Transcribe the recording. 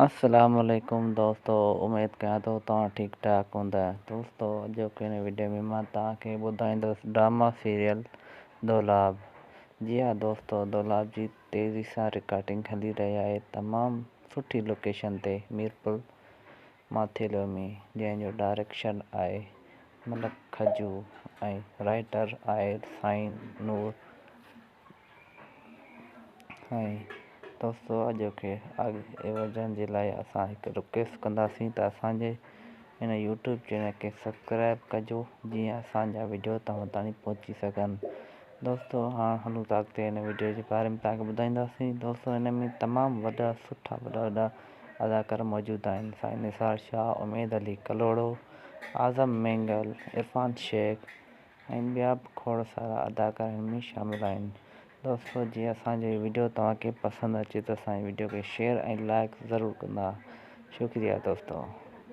السلام عليڪم دوستو اميد ڪيان ٿو توهان ٺيڪ ٺاڪ هوندا دوستو اڄوڪي هن وڊيو ۾ مان توهان کي ٻڌائيندس ڊراما سيريل دولاب جي ها دوستو دولاب جي تيزي سان رڪارڊنگ هلي رهي آهي تمام سٺي لوڪيشن تي ميرپور ماٿيلو ۾ جنهن جو ڊائريڪشن آهي ملڪ کجو ۽ رائٽر آهي سائين نور ۽ دوستو اڄوڪي وڊيو جي لاء اسان هڪ رڪويسٽ ڪنداسين ته اسان جي هن يوٽيوب چينل کي سبسڪرائب ڪجو جيئن اسان جا وڊيو توهان تائين پهچي سگهن. دوستو هاڻ هلون ٿا اڳتي هن وڊيو جي باري ۾ توهان کي ٻڌائينداسين. دوستو هن ۾ تمام وڏا سٺا وڏا وڏا اداڪار موجود آهن سائين نثار شاهه، اميد علي ڪلهوڙو، اعظم مينگل، عرفان شيخ ۽ ٻيا به کوڙ سارا اداڪار هن ۾ شامل آهن. دوستو جي اسان جو هي وڊيو توهان کي پسند اچي ته اسان جي وڊيو کي شيئر ۽ لائڪ ضرور ڪندا. شڪريه دوستو.